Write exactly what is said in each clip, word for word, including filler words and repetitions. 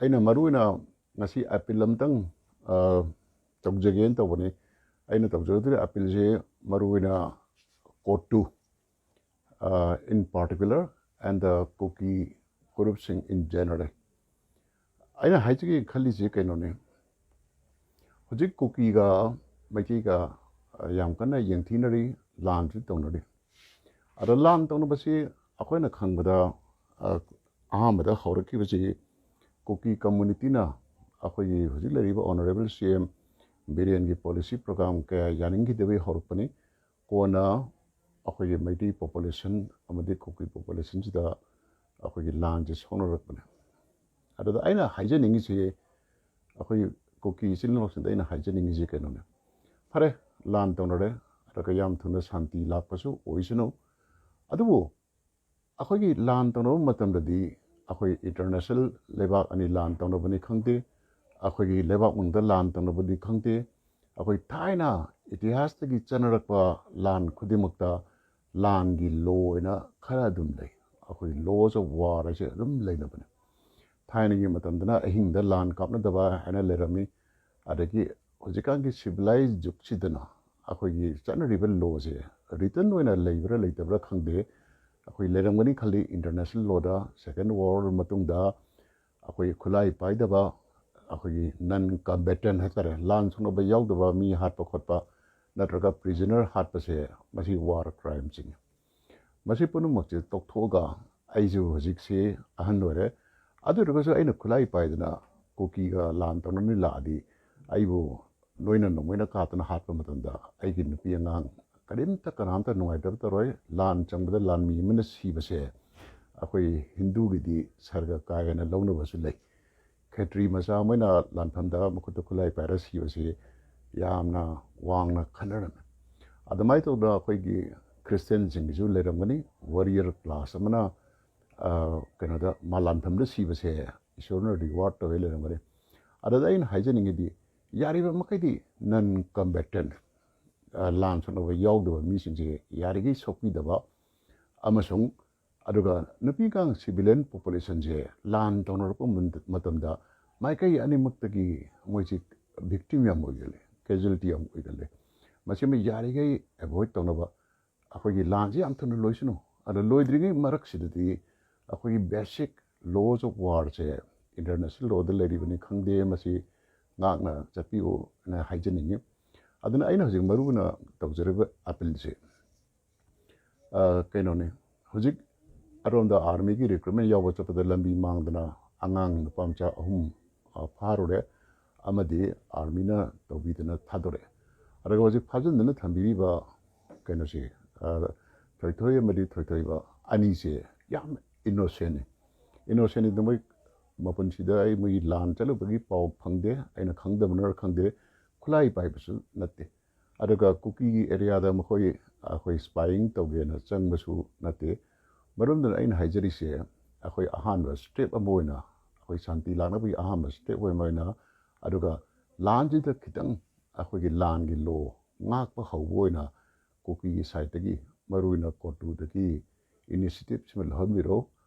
ꯑꯩꯅ ꯃꯔꯨ ꯑꯣꯏꯅ ꯉꯁꯤ ꯑꯄꯤꯜ ꯑꯃꯇꯪ, ꯑ, ꯇꯧꯖꯒꯦꯅ ꯇꯧꯕꯅꯤ꯫ ꯑꯩꯅ ꯇꯧꯖꯒꯗꯧꯔꯤꯕ ꯑꯄꯤꯜꯁꯦ ꯃꯔꯨ ꯑꯣꯏꯅ CoTU, ꯑ, in particular and the Kuki groups in, in general꯫ ꯑꯩꯅ ꯍꯥꯏꯖꯒꯦ ꯈꯜꯂꯤꯁꯦ ꯀꯩꯅꯣꯅꯦ, ꯍꯧꯖꯤꯛ ꯀꯨꯀꯤꯒ ꯃꯩꯇꯩꯒ, ꯑ, ꯌꯥꯝ ꯀꯟꯅ ꯌꯦꯡꯊꯤꯅꯔꯤ, ꯂꯥꯟꯁꯨ ꯇꯧꯅꯔꯤ꯫ ꯑꯗ ꯂꯥꯟ ꯇꯧꯅꯕꯁꯤ ꯑꯩꯈꯣꯏꯅ ꯈꯪꯕꯗ, ꯑ, ꯑꯍꯥꯟꯕꯗ ꯍꯧꯔꯛꯈꯤꯕꯁꯤ ꯀꯨꯀꯤ ꯀꯝꯃꯨꯅꯤꯇꯤꯅ ꯑꯩꯈꯣꯏꯒꯤ ꯍꯧꯖꯤꯛ ꯂꯩꯔꯤꯕ ꯑꯣꯅꯔꯦꯕꯜ ꯁꯤ ꯑꯦꯝ ꯕꯤꯔꯦꯟꯒꯤ ꯄꯣꯂꯤꯁꯤ ꯄ꯭ꯔꯣꯒ꯭ꯔꯥꯝ ꯀꯌꯥ ꯌꯥꯅꯤꯡꯈꯤꯗꯕꯒꯤ ꯍꯧꯔꯛꯄꯅꯤ꯫ ꯀꯣꯟꯅ ꯑꯩꯈꯣꯏꯒꯤ ꯃꯩꯇꯩ ꯄꯣꯄꯨꯂꯦꯁꯟ ꯑꯃꯗꯤ ꯀꯨꯀꯤ ꯄꯣꯄꯨꯂꯦꯁꯟꯁꯤꯗ ꯑꯩꯈꯣꯏꯒꯤ ꯂꯥꯟꯁꯦ ꯁꯣꯛꯅꯔꯛꯄꯅꯦ꯫ ꯑꯗꯨꯗ ꯑꯩꯅ ꯍꯥꯏꯖꯅꯤꯡꯉꯤꯁꯤ, ꯑꯩꯈꯣꯏ ꯀꯨꯀꯤ ꯏꯆꯤꯜ ꯏꯅꯥꯎꯁꯤꯡꯗ ꯑꯩꯅ ꯍꯥꯏꯖꯅꯤꯡꯉꯤꯁꯤ ꯀꯩꯅꯣꯅꯦ, ꯐꯔꯦ, ꯂꯥꯟ ꯇꯧꯅꯔꯦ, ꯑꯗꯨꯒ ꯌꯥꯝ ꯊꯨꯅ ꯁꯥꯟꯇꯤ ꯂꯥꯛꯄꯁꯨ ꯑꯣꯏꯁꯅꯨ꯫ ꯑꯗꯨꯕꯨ ꯑꯩꯈꯣꯏꯒꯤ ꯂꯥꯟ ꯇꯧꯅꯕ ꯃꯇꯝꯗꯗꯤ ꯑꯩꯈꯣꯏ ꯏꯟꯇꯔꯅꯦꯁꯅꯦꯜ ꯂꯩꯕꯥꯛ ꯑꯅꯤ ꯂꯥꯟ ꯇꯧꯅꯕꯅꯤ ꯈꯪꯗꯦ, ꯑꯩꯈꯣꯏꯒꯤ ꯂꯩꯕꯥꯛ ꯃꯅꯨꯡꯗ ꯂꯥꯟ ꯇꯧꯅꯕꯅꯤ ꯈꯪꯗꯦ, ꯑꯩꯈꯣꯏ ꯊꯥꯏꯅ ꯏꯇꯤꯍꯥꯁꯇꯒꯤ ꯆꯠꯅꯔꯛꯄ ꯂꯥꯟ ꯈꯨꯗꯤꯡꯃꯛꯇ ꯂꯥꯟꯒꯤ ꯂꯣ ꯑꯣꯏꯅ ꯈꯔ ꯑꯗꯨꯝ ꯂꯩ꯫ ꯑꯩꯈꯣꯏ laws of war ꯍꯥꯏꯁꯦ ꯑꯗꯨꯝ ꯂꯩꯅꯕꯅꯦ꯫ ꯊꯥꯏꯅꯒꯤ ꯃꯇꯝꯗꯅ ꯑꯍꯤꯡꯗ ꯂꯥꯟ ꯀꯥꯞꯅꯗꯕ ꯍꯥꯏꯅ ꯂꯩꯔꯝꯃꯤ꯫ ꯑꯗꯒꯤ ꯍꯧꯖꯤꯛꯀꯥꯟꯒꯤ ꯁꯤꯚꯤꯂꯥꯏꯁ ꯖꯨꯒꯁꯤꯗꯅ ꯑꯩꯈꯣꯏꯒꯤ ꯆꯠꯅꯔꯤꯕ ꯂꯣꯁꯦ ꯔꯤꯇꯟ ꯑꯣꯏꯅ ꯂꯩꯕ꯭ꯔꯥ ꯂꯩꯇꯕ꯭ꯔꯥ ꯈꯪꯗꯦ, ꯑꯩꯈꯣꯏ ꯂꯩꯔꯝꯒꯅꯤ ꯈꯜꯂꯤ꯫ ꯏꯟꯇꯔꯅꯦꯁꯅꯦꯜ ꯂꯣꯗ ꯁꯦꯀꯦꯟ ꯋꯥꯔꯜ ꯃꯇꯨꯡꯗ ꯑꯩꯈꯣꯏ ꯈꯨꯠꯂꯥꯏ ꯄꯥꯏꯗꯕ, ꯑꯩꯈꯣꯏꯒꯤ ꯅꯟ ꯀꯝꯕꯦꯇꯦꯟ ꯍꯥꯏꯇꯥꯔꯦ, ꯂꯥꯟ ꯁꯣꯛꯅꯕ ꯌꯥꯎꯗꯕ ꯃꯤ ꯍꯥꯠꯄ ꯈꯣꯠꯄ ꯅꯠꯇ꯭ꯔꯒ ꯄ꯭ꯔꯤꯖꯅꯔ ꯍꯥꯠꯄꯁꯦ, ꯃꯁꯤ ꯋꯥꯔ ꯀ꯭ꯔꯥꯏꯝ ꯆꯤꯡꯉꯤ꯫ ꯃꯁꯤ ꯄꯨꯝꯅꯃꯛꯁꯦ ꯇꯣꯛꯊꯣꯛꯑꯒ, ꯑꯩꯁꯨ ꯍꯧꯖꯤꯛꯁꯤ ꯑꯍꯟ ꯑꯣꯏꯔꯦ, ꯑꯗꯨ ꯑꯣꯏꯔꯒꯁꯨ ꯑꯩꯅ ꯈꯨꯠꯂꯥꯏ ꯄꯥꯏꯗꯅ ꯀꯨꯀꯤꯒ ꯂꯥꯟ ꯇꯧꯅꯅꯤ ꯂꯥꯛꯑꯗꯤ, ꯑꯩꯕꯨ ꯅꯣꯏꯅ ꯅꯣꯡꯃꯩꯅ ꯀꯥꯞꯇꯅ ꯍꯥꯠꯄ ꯃꯇꯝꯗ ꯑꯩꯒꯤ ꯅꯨꯄꯤ ꯑꯉꯥꯡ ꯀꯔꯤꯝꯇ, ꯀꯅꯥꯝꯇ ꯅꯨꯡꯉꯥꯏꯇꯕ ꯇꯧꯔꯣꯏ꯫ ꯂꯥꯟ ꯆꯪꯕꯗ ꯂꯥꯟꯃꯤ ꯑꯃꯅ ꯁꯤꯕꯁꯦ ꯑꯩꯈꯣꯏ ꯍꯤꯟꯗꯨꯒꯤꯗꯤ ꯁꯔꯒ ꯀꯥꯏ ꯍꯥꯏꯅ ꯂꯧꯅꯕꯁꯨ ꯂꯩ꯫ ꯈꯦꯇ꯭ꯔꯤ ꯃꯆꯥ ꯑꯃ ꯑꯣꯏꯅ ꯂꯥꯟꯐꯝꯗ ꯃꯈꯨꯠꯇ ꯈꯨꯠꯂꯥꯏ ꯄꯥꯏꯔ ꯁꯤꯕꯁꯤ ꯌꯥꯝꯅ ꯋꯥꯡꯅ ꯈꯟꯅꯔꯝꯃꯤ꯫ ꯑꯗꯨꯃꯥꯏꯅ ꯇꯧꯗꯅ ꯑꯩꯈꯣꯏꯒꯤ ꯈ꯭ꯔꯤꯁꯇꯤꯌꯥꯟꯁꯤꯡꯒꯤꯁꯨ ꯂꯩꯔꯝꯒꯅꯤ, ꯋꯥꯔꯤꯌꯔ ꯀ꯭ꯂꯥꯁ ꯑꯃꯅ, ꯑ, ꯀꯩꯅꯣꯗ, ꯃꯥ ꯂꯥꯟꯐꯝꯗ ꯁꯤꯕꯁꯦ ꯏꯁꯣꯔꯅ ꯔꯤꯋꯥꯔꯗ ꯇꯧꯋꯦ ꯂꯩꯔꯝꯒꯅꯤ꯫ ꯑꯗꯨꯗ ꯑꯩꯅ ꯍꯥꯏꯖꯅꯤꯡꯉꯤꯗꯤ, ꯌꯥꯔꯤꯕ ꯃꯈꯩꯗꯤ ꯅꯟ ꯀꯝꯕꯦꯇꯦꯟ, ꯑ, ꯂꯥꯟ ꯁꯣꯛꯅꯕ ꯌꯥꯎꯗꯕ ꯃꯤꯁꯤꯡꯁꯦ ꯌꯥꯔꯤꯈꯩ ꯁꯣꯛꯄꯤꯗꯕ ꯑꯃꯁꯨꯡ ꯑꯗꯨꯒ ꯅꯨꯄꯤ ꯑꯉꯥꯡ civilian populationꯁꯦ ꯂꯥꯟ ꯇꯧꯅꯔꯛꯄ ꯃꯇꯝꯗ ꯃꯥꯏꯀꯩ ꯑꯅꯤꯃꯛꯇꯒꯤ ꯃꯣꯏꯁꯤ victim ꯌꯥꯝ ꯑꯣꯏꯒꯜꯂꯦ, casualty ꯌꯥꯝ ꯑꯣꯏꯒꯜꯂꯦ꯫ ꯃꯁꯤꯃ ꯌꯥꯔꯤꯈꯩ avoid ꯇꯧꯅꯕ꯫ ꯑꯩꯈꯣꯏꯒꯤ ꯂꯥꯟꯁꯤ ꯌꯥꯝ ꯊꯨꯅ ꯂꯣꯏꯁꯅꯨ꯫ ꯑꯗꯣ ꯂꯣꯏꯗ꯭ꯔꯤꯉꯩ ꯃꯔꯛꯁꯤꯗꯗꯤ ꯑꯩꯈꯣꯏꯒꯤ basic laws of warꯁꯦ international lawꯗ ꯂꯩꯔꯤꯕꯅꯤ ꯈꯪꯗꯦ, ꯃꯁꯤ ꯉꯥꯛꯅ ꯆꯠꯄꯤꯌꯨꯅ ꯍꯥꯏꯖꯅꯤꯡꯉꯤ꯫ ꯑꯗꯨꯅ ꯑꯩꯅ ꯍꯧꯖꯤꯛ ꯃꯔꯨ ꯑꯣꯏꯅ ꯇꯧꯖꯔꯤꯕ appealꯁꯦ, ꯑ, ꯀꯩꯅꯣꯅꯤ, ꯍꯧꯖꯤꯛ ꯑꯔꯣꯝꯗ armyꯒꯤ recruitment ꯌꯥꯎꯕ ꯆꯠꯄꯗ ꯂꯝꯕꯤ ꯃꯥꯡꯗꯅ ꯑꯉꯥꯡ ꯅꯨꯄꯥ ꯃꯆꯥ ꯑꯍꯨꯝ, ꯑ, ꯐꯥꯔꯨꯔꯦ, ꯑꯃꯗꯤ armyꯅ ꯇꯧꯕꯤꯗꯅ ꯊꯥꯗꯣꯔꯛꯑꯦ꯫ ꯑꯗꯨꯒ ꯍꯧꯖꯤꯛ ꯐꯥꯖꯤꯟꯗꯨꯅ ꯊꯝꯕꯤꯔꯤꯕ ꯀꯩꯅꯣꯁꯦ, ꯑ, ꯊꯣꯏꯊꯣꯏ ꯑꯃꯗꯤ ꯊꯣꯏꯊꯣꯏꯕ ꯑꯅꯤꯁꯦ ꯌꯥꯝ innocentꯅꯤ꯫ Innocentꯅꯤꯗ ꯃꯣꯏ ꯃꯄꯨꯟꯁꯤꯗ ꯑꯩ ꯃꯣꯏꯒꯤ ꯂꯥꯟ ꯆꯠꯂꯨꯕꯒꯤ ꯄꯥꯎ ꯐꯪꯗꯦ, ꯑꯩꯅ ꯈꯪꯗꯕꯅꯔ ꯈꯪꯗꯦ, ꯈꯨꯠꯂꯥꯏ ꯄꯥꯏꯕꯁꯨ ꯅꯠꯇꯦ꯫ ꯑꯗꯨꯒ ꯀꯨꯀꯤꯒꯤ areaꯗ ꯃꯈꯣꯏ, ꯑꯩꯈꯣꯏ spying ꯇꯧꯒꯦꯅ ꯆꯪꯕꯁꯨ ꯅꯠꯇꯦ꯫ ꯃꯔꯝꯗꯨꯅ ꯑꯩꯅ ꯍꯥꯏꯖꯔꯤꯁꯦ, ꯑꯩꯈꯣꯏ ꯑꯍꯥꯟꯕ step ꯑꯃ ꯑꯣꯏꯅ, ꯑꯩꯈꯣꯏ ꯁꯥꯟꯇꯤ ꯂꯥꯛꯅꯕꯒꯤ ꯑꯍꯥꯟꯕ step ꯑꯃ ꯑꯣꯏꯅ, ꯑꯗꯨꯒ ꯂꯥꯟꯁꯤꯗ ꯈꯤꯇꯪ ꯑꯩꯈꯣꯏꯒꯤ ꯂꯥꯟꯒꯤ law ꯉꯥꯛꯄ ꯍꯧꯕ ꯑꯣꯏꯅ ꯀꯨꯀꯤꯒꯤ sideꯇꯒꯤ, ꯃꯔꯨꯑꯣꯏꯅ ꯀꯣꯇꯨꯗꯒꯤ initiativeꯁꯤꯃ ꯂꯧꯍꯟꯕꯤꯔꯣ꯫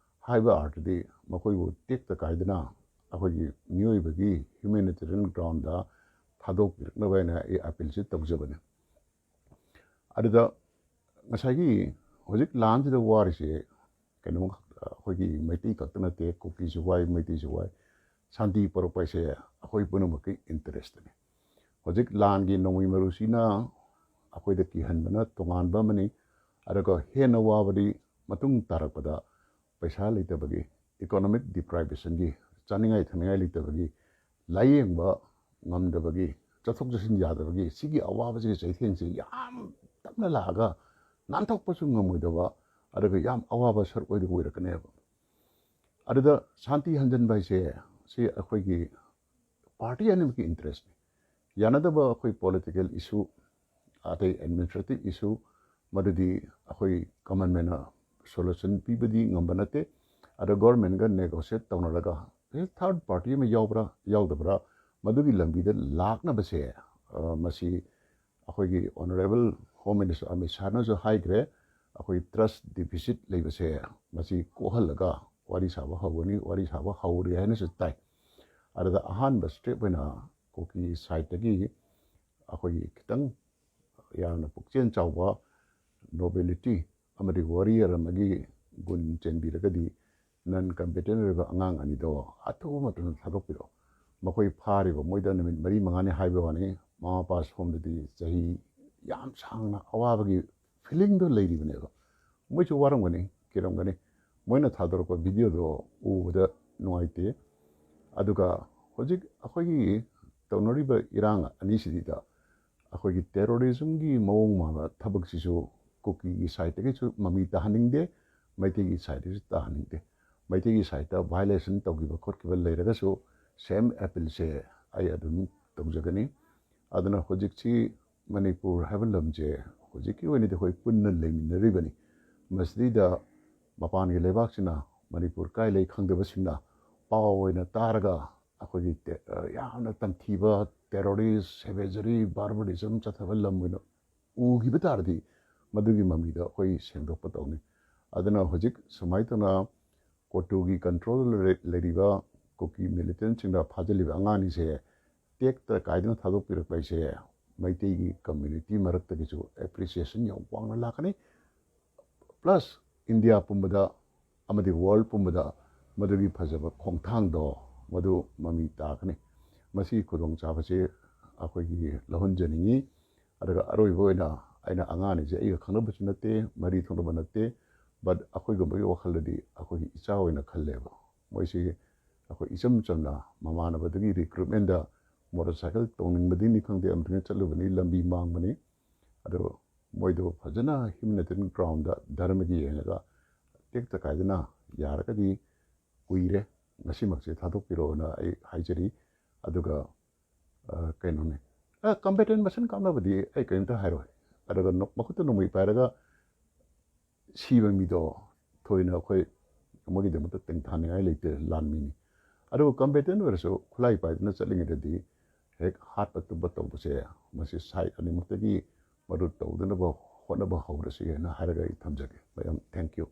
ꯍꯥꯏꯕ ꯑꯥꯔꯊꯗꯤ ꯃꯈꯣꯏꯕꯨ ꯇꯦꯛꯇ ꯀꯥꯏꯗꯅ ꯑꯩꯈꯣꯏꯒꯤ ꯃꯤꯑꯣꯏꯕꯒꯤ humanitarian groundꯗ ꯊꯥꯗꯣꯛꯄꯤꯔꯛꯅꯕ ꯍꯥꯏꯅ ꯑꯩ appealꯁꯤ ꯇꯧꯖꯕꯅꯤ꯫ ꯑꯗꯨꯗ ꯉꯁꯥꯏꯒꯤ ꯍꯧꯖꯤꯛ ꯂꯥꯟꯁꯤꯗ ꯋꯥꯔꯤꯁꯦ ꯀꯩꯅꯣ, ꯑꯩꯈꯣꯏꯒꯤ ꯃꯩꯇꯩ ꯈꯛꯇ ꯅꯠꯇꯦ, ꯀꯨꯀꯤꯁꯨ ꯋꯥꯏ, ꯃꯩꯇꯩꯁꯨ ꯋꯥꯏ꯫ ꯁꯥꯟꯇꯤ ꯄꯨꯔꯛꯄ ꯍꯥꯏꯁꯦ ꯑꯩꯈꯣꯏ ꯄꯨꯝꯅꯃꯛꯀꯤ interestꯅꯤ꯫ ꯍꯧꯖꯤꯛ ꯂꯥꯟꯒꯤ ꯅꯣꯡꯃꯩ ꯃꯔꯨꯁꯤꯅ ꯑꯩꯈꯣꯏꯗ ꯀꯤꯍꯟꯕꯅ ꯇꯣꯉꯥꯟꯕ ꯑꯃꯅꯤ꯫ ꯑꯗꯨꯒ ꯍꯦꯟꯅ ꯋꯥꯕꯗꯤ ꯃꯇꯨꯡ ꯇꯥꯔꯛꯄꯗ ꯄꯩꯁꯥ ꯂꯩꯇꯕꯒꯤ, economic deprivationꯒꯤ, ꯆꯥꯅꯤꯡꯉꯥꯏ ꯊꯛꯅꯤꯡꯉꯥꯏ ꯂꯩꯇꯕꯒꯤ, ꯂꯥꯏꯌꯦꯡꯕ ꯉꯝꯗꯕꯒꯤ, ꯆꯠꯊꯣꯛ ꯆꯠꯁꯤꯟ ꯌꯥꯗꯕꯒꯤ, ꯁꯤꯒꯤ ꯑꯋꯥꯕꯁꯤꯒꯤ ꯆꯩꯊꯦꯡꯁꯤ ꯌꯥꯝ ꯇꯞꯅ ꯂꯥꯛꯑꯒ ꯅꯥꯟꯊꯣꯛꯄꯁꯨ ꯉꯝꯃꯣꯏꯗꯕ, ꯑꯗꯨꯒ ꯌꯥꯝ ꯑꯋꯥꯕ ꯁꯔꯨꯛ ꯑꯣꯏꯗ ꯑꯣꯏꯔꯛꯀꯅꯦꯕ꯫ ꯑꯗꯨꯗ ꯁꯥꯟꯇꯤ ꯍꯟꯖꯟꯕ ꯍꯥꯏꯁꯦ ꯁꯤ ꯑꯩꯈꯣꯏꯒꯤ party ꯑꯅꯤꯃꯛꯀꯤ interestꯅꯤ꯫ ꯌꯥꯅꯗꯕ ꯑꯩꯈꯣꯏ political issue, ꯑꯇꯩ administrative issue, ꯃꯗꯨꯗꯤ ꯑꯩꯈꯣꯏ common manꯅ solution ꯄꯤꯕꯗꯤ ꯉꯝꯕ ꯅꯠꯇꯦ꯫ ꯑꯗ governmentꯒ negotiate ꯇꯧꯅꯔꯒ third party ꯑꯃ ꯌꯥꯎꯕ꯭ꯔꯥ ꯌꯥꯎꯗꯕ꯭ꯔꯥ, ꯃꯗꯨꯒꯤ ꯂꯝꯕꯤꯗ ꯂꯥꯛꯅꯕꯁꯦ, ꯑ, ꯃꯁꯤ ꯑꯩꯈꯣꯏꯒꯤ honourable Home Minister ꯑꯃꯤꯠ ꯁꯥꯍꯅꯁꯨ ꯍꯥꯏꯈ꯭ꯔꯦ, ꯑꯩꯈꯣꯏ ꯇ꯭ꯔꯁ ꯗꯤꯐꯤꯁꯤꯠ ꯂꯩꯕꯁꯦ ꯃꯁꯤ ꯀꯣꯛꯍꯜꯂꯒ ꯋꯥꯔꯤ ꯁꯥꯕ ꯍꯧꯒꯅꯤ, ꯋꯥꯔꯤ ꯁꯥꯕ ꯍꯧꯔꯦ ꯍꯥꯏꯅꯁꯨ ꯇꯥꯏ꯫ ꯑꯗꯨꯗ ꯑꯍꯥꯟꯕ ꯁ꯭ꯇꯦꯞ ꯑꯣꯏꯅ ꯀꯨꯀꯤ ꯁꯥꯏꯠꯇꯒꯤ ꯑꯩꯈꯣꯏꯒꯤ ꯈꯤꯇꯪ ꯌꯥꯝꯅ ꯄꯨꯛꯆꯦꯜ ꯆꯥꯎꯕ ꯅꯣꯕꯦꯂꯤꯇꯤ ꯑꯃꯗꯤ ꯋꯥꯔꯤꯌꯔ ꯑꯃꯒꯤ ꯒꯨꯟ ꯆꯦꯟꯕꯤꯔꯒꯗꯤ ꯅꯟ ꯀꯝꯕꯦꯇꯦꯟ ꯑꯣꯏꯕ ꯑꯉꯥꯡ ꯑꯅꯤꯗꯣ ꯑꯊꯨꯕ ꯃꯇꯝꯗ ꯊꯥꯗꯣꯛꯄꯤꯔꯛꯑꯣ꯫ ꯃꯈꯣꯏ ꯐꯥꯔꯤꯕ ꯃꯣꯏꯗ ꯅꯨꯃꯤꯠ ꯃꯔꯤ ꯃꯉꯥꯅꯤ ꯍꯥꯏꯕ ꯋꯥꯅꯤ, ꯃꯃꯥ ꯃꯄꯥ ꯁꯣꯝꯗꯗꯤ ꯆꯍꯤ ꯌꯥꯝ ꯁꯥꯡꯅ ꯑꯋꯥꯕꯒꯤ ꯐꯤꯂꯤꯡꯗꯣ ꯂꯩꯔꯤꯕꯅꯦꯕ꯫ ꯃꯣꯏꯁꯨ ꯋꯥꯔꯝꯒꯅꯤ, ꯀꯤꯔꯝꯒꯅꯤ꯫ ꯃꯣꯏꯅ ꯊꯥꯗꯣꯔꯛꯄ ꯚꯤꯗꯤꯑꯣꯗꯣ ꯎꯕꯗ ꯅꯨꯡꯉꯥꯏꯇꯦ꯫ ꯑꯗꯨꯒ ꯍꯧꯖꯤꯛ ꯑꯩꯈꯣꯏꯒꯤ ꯇꯧꯅꯔꯤꯕ ꯏꯔꯥꯡ ꯑꯅꯤꯁꯤꯗꯩꯗ ꯑꯩꯈꯣꯏꯒꯤ ꯇꯦꯔꯣꯔꯤꯖꯝꯒꯤ ꯃꯑꯣꯡ ꯃꯥꯟꯕ ꯊꯕꯛꯁꯤꯁꯨ ꯀꯨꯀꯤꯒꯤ ꯁꯥꯏꯠꯇꯒꯤꯁꯨ ꯃꯃꯤ ꯇꯥꯍꯟꯅꯤꯡꯗꯦ, ꯃꯩꯇꯩꯒꯤ ꯁꯥꯏꯠꯇꯒꯤꯁꯨ ꯇꯥꯍꯟꯅꯤꯡꯗꯦ꯫ ꯃꯩꯇꯩꯒꯤ ꯁꯥꯏꯠꯇ ꯚꯥꯏꯑꯣꯂꯦꯁꯟ ꯇꯧꯈꯤꯕ ꯈꯣꯠꯈꯤꯕ ꯂꯩꯔꯒꯁꯨ ꯁꯦꯝ ꯑꯦꯄꯤꯜꯁꯦ ꯑꯩ ꯑꯗꯨꯝ ꯇꯧꯖꯒꯅꯤ꯫ ꯑꯗꯨꯅ ꯍꯧꯖꯤꯛꯁꯤ ꯃꯅꯤꯄꯨꯔ ꯍꯥꯏꯕ ꯂꯝꯁꯦ ꯍꯧꯖꯤꯛꯀꯤ ꯑꯣꯏꯅꯗꯤ ꯑꯩꯈꯣꯏ ꯄꯨꯟꯅ ꯂꯩꯃꯤꯟꯅꯔꯤꯕꯅꯤ꯫ ꯃꯁꯤꯗꯩꯗ ꯃꯄꯥꯟꯒꯤ ꯂꯩꯕꯥꯛꯁꯤꯅ ꯃꯅꯤꯄꯨꯔ ꯀꯥꯏ ꯂꯩ ꯈꯪꯗꯕꯁꯤꯡꯅ ꯄꯥꯎ ꯑꯣꯏꯅ ꯇꯥꯔꯒ ꯑꯩꯈꯣꯏꯒꯤ ꯇꯦ-, ꯑ, ꯌꯥꯝꯅ ꯇꯝꯊꯤꯕ ꯇꯦꯔꯣꯔꯤꯁ, ꯁꯦꯚꯦꯖꯔꯤ, ꯕꯥꯔꯕꯔꯤꯖꯝ ꯆꯠꯊꯕ ꯂꯝ ꯑꯣꯏꯅ ꯎꯈꯤꯕ ꯇꯥꯔꯗꯤ ꯃꯗꯨꯒꯤ ꯃꯃꯤꯗꯣ ꯑꯩꯈꯣꯏ ꯁꯦꯡꯗꯣꯛꯄ ꯇꯧꯅꯤ꯫ ꯑꯗꯨꯅ ꯍꯧꯖꯤꯛ ꯁꯨꯃꯥꯏꯅ ꯇꯧꯅ ꯀꯣꯇꯨꯒꯤ ꯀꯟꯇ꯭ꯔꯣꯜꯗ ꯂꯩ-, ꯂꯩꯔꯤꯕ ꯀꯨꯀꯤ ꯃꯤꯂꯤꯇꯦꯟꯁꯤꯡꯗ ꯐꯥꯖꯤꯜꯂꯤꯕ ꯑꯉꯥꯡ ꯑꯅꯤꯁꯦ ꯇꯦꯛꯇ ꯀꯥꯏꯗꯅ ꯊꯥꯗꯣꯛꯄꯤꯔꯛꯄ ꯍꯥꯏꯁꯦ ꯃꯩꯇꯩꯒꯤ ꯀꯝꯃ꯭ꯌꯨꯅꯤꯇꯤ ꯃꯔꯛꯇꯒꯤꯁꯨ ꯑꯦꯄ꯭ꯔꯤꯁꯤꯌꯦꯁꯟ ꯌꯥꯝ ꯋꯥꯡꯅ ꯂꯥꯛꯀꯅꯤ꯫ ꯄ꯭ꯂꯁ ꯏꯟꯗꯤꯌꯥ ꯄꯨꯝꯕꯗ ꯑꯃꯗꯤ ꯋꯥꯔꯜ ꯄꯨꯝꯕꯗ ꯃꯗꯨꯒꯤ ꯐꯖꯕ ꯈꯣꯡꯊꯥꯡꯗꯣ ꯃꯗꯨ ꯃꯃꯤ ꯇꯥꯒꯅꯤ꯫ ꯃꯁꯤꯒꯤ ꯈꯨꯗꯣꯡꯆꯥꯕꯁꯤ ꯑꯩꯈꯣꯏꯒꯤ ꯂꯧꯍꯟꯖꯅꯤꯡꯉꯤ꯫ ꯑꯗꯨꯒ ꯑꯔꯣꯏꯕ ꯑꯣꯏꯅ ꯑꯩꯅ ꯑꯉꯥꯡ ꯑꯅꯤꯁꯦ ꯑꯩꯒ ꯈꯪꯅꯕꯁꯨ ꯅꯠꯇꯦ, ꯃꯔꯤ ꯊꯣꯛꯅꯕ ꯅꯠꯇꯦ, but ꯑꯩꯈꯣꯏꯒꯨꯝꯕꯒꯤ ꯋꯥꯈꯜꯗꯗꯤ ꯑꯩꯈꯣꯏꯒꯤ ꯏꯆꯥ ꯑꯣꯏꯅ ꯈꯜꯂꯦꯕ꯫ ꯃꯣꯏꯁꯤ ꯑꯩꯈꯣꯏ ꯏꯆꯝ ꯆꯝꯅ ꯃꯃꯥꯟꯅꯕꯗꯒꯤ ꯔꯤꯀ꯭ꯔꯨꯠꯃꯦꯟꯗ ꯃꯣꯇꯣꯔ ꯁꯥꯏꯀꯜ ꯇꯣꯡꯅꯤꯡꯕꯗꯒꯤꯅꯤ ꯈꯪꯗꯦ, ꯑꯃꯗꯒꯤ ꯆꯠꯂꯨꯕꯅꯤ, ꯂꯝꯕꯤ ꯃꯥꯡꯕꯅꯤ꯫ ꯑꯗꯣ ꯃꯣꯏꯗꯣ ꯐꯖꯅ ꯍ꯭ꯌꯨꯃꯦꯅꯤꯇꯦꯔꯤꯌꯟ ꯒ꯭ꯔꯥꯎꯟꯗ ꯙꯔꯃꯒꯤ ꯌꯦꯡꯉꯒ ꯇꯦꯛꯇ ꯀꯥꯏꯗꯅ ꯌꯥꯔꯒꯗꯤ ꯀꯨꯏꯔꯦ, ꯉꯁꯤꯃꯛꯁꯦ ꯊꯥꯗꯣꯛꯄꯤꯔꯛꯑꯣꯅ ꯑꯩ ꯍꯥꯏꯖꯔꯤ꯫ ꯑꯗꯨꯒ, ꯑ, ꯀꯩꯅꯣꯅꯦ, ꯑ, ꯀꯝꯕꯦꯇꯦꯟ ꯃꯁꯦꯟ ꯀꯥꯞꯅꯕꯗꯤ ꯑꯩ ꯀꯔꯤꯝꯇ ꯍꯥꯏꯔꯣꯏ꯫ ꯑꯗꯨꯒ ꯅꯣ-, ꯃꯈꯨꯠꯇ ꯅꯣꯡꯃꯩ ꯄꯥꯏꯔꯒ ꯁꯤꯕ ꯃꯤꯗꯣ ꯊꯣꯏꯅ ꯑꯩꯈꯣꯏ ꯃꯣꯏꯒꯤꯗꯃꯛꯇ ꯇꯦꯡꯊꯥꯅꯤꯡꯉꯥꯏ ꯂꯩꯇꯦ, ꯂꯥꯟꯃꯤꯅꯤ꯫ ꯑꯗꯨꯕꯨ ꯀꯝꯕꯦꯇꯦꯟ ꯑꯣꯏꯔꯁꯨ ꯈꯨꯠꯂꯥꯏ ꯄꯥꯏꯗꯨꯅ ꯆꯠꯂꯤꯉꯩꯗꯗꯤ ꯍꯦꯛ ꯍꯥꯠꯄ ꯇꯨꯞꯄ ꯇꯧꯕꯁꯦ ꯃꯁꯤ ꯁꯥꯏꯠ ꯑꯅꯤꯃꯛꯇꯒꯤ ꯃꯗꯨ ꯇꯧꯗꯅꯕ ꯍꯣꯠꯅꯕ ꯍꯧꯔꯁꯤ ꯍꯥꯏꯅ ꯍꯥꯏꯔꯒ ꯑꯩ ꯊꯝꯖꯒꯦ꯫ ꯃꯌꯥꯝ, thank you꯫